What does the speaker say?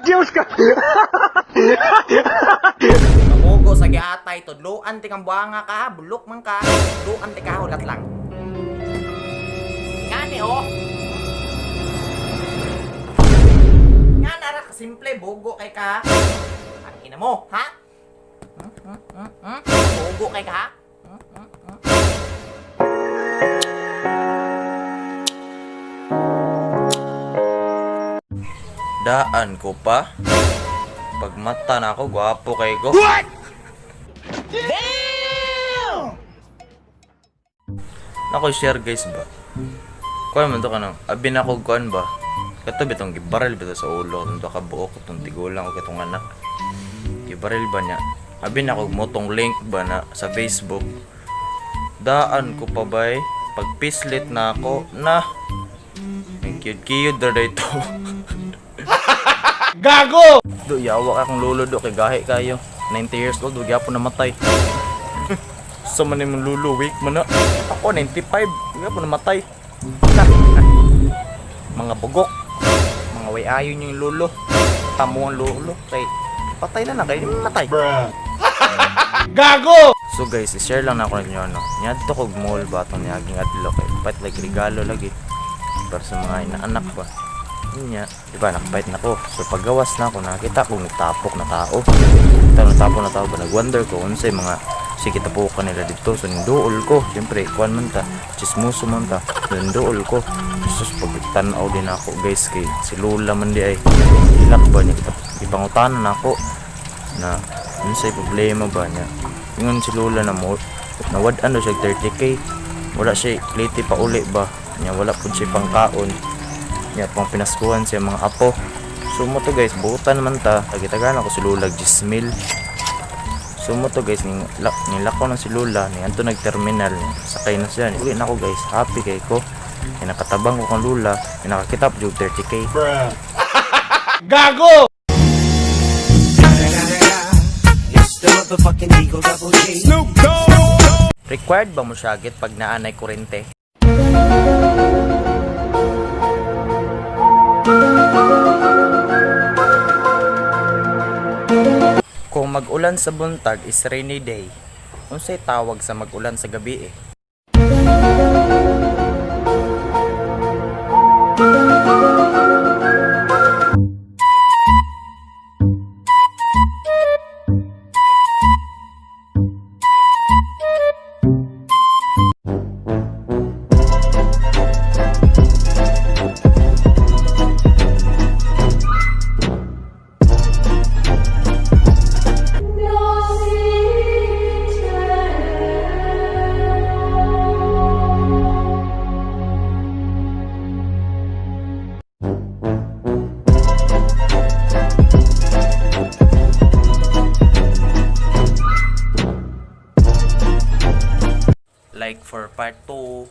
Девушка! Kamugo sa giatay, tudluan ti kang buanga ka, bulok man ka, tudluan ti ka, hulat lang. Ngani oh. Nga nara ka simple, bugo kay ka. Ang ina mo, ha? Hmm, hmm, hmm, hmm? Bugo kay ka, ha? Hmm, hmm, hmm. Daan ko pa. Pagmata na ako, gwapo kay ko. What? Damn! Nako share guys ba? Kuan man to kanang abi na ko kuan ba? Kato bitong gibaril bitaw sa ulo katong ka buok katong tigulang o katong anak. Gibaril ba niya? Abi na ko motong link ba na sa Facebook. Daan ko pa bay pagpislit na ako na. Ang kiyod-kiyod ra dito. Gago! Do yawa akong lolo do kay gahi kayo. 90 years old, wag gyapon namatay. Sa man imong lolo weak man na. Ako 95, wag gyapon namatay. Mga bugok. Mga way ayon yung lolo. Tamo ang lolo kay patay na na kay di matay. Gago! So guys, i-share lang na ako ninyo ano. Niadto kog mall ba atong niaging adlaw kay pat like regalo lagi para sa mga inaanak ba. Unya, di ba nakapait na ko. So paggawas na ako nakita ko nagtapok na tao. Kita nagtapok na tao ba nagwonder ko unsay mga sige tapukan nila dito. So ninduol ko. Siyempre, kuan man ta, chismoso man ta. Ninduol ko. Sus, pagtan-aw din ako guys kay si Lola man di ay hilak ba niya kita ipangutanan ako na unsay problema ba niya. Ingon si Lola na mo nawad ano siya 30K, wala siya klite pa uli ba niya, wala pud siya pangkaon niya, pang pinaskuhan siya mga apo. So mo to guys, buutan man ta, tagitagan ako si Lola 10 mil. So mo to guys, ning nilakaw na si Lola ni anto nag-terminal, sakay na siya. Uli na ako guys, happy kay ko kay nakatabang ko kang Lola, kay nakakita pa jud 30K. Gago! It's the motherfucking Eagle Double G. Snoop Dogg! Required ba mo syagit pag naanay kurente? Kung mag-ulan sa buntag is rainy day, unsay tawag sa mag-ulan sa gabi eh? Like for part 2.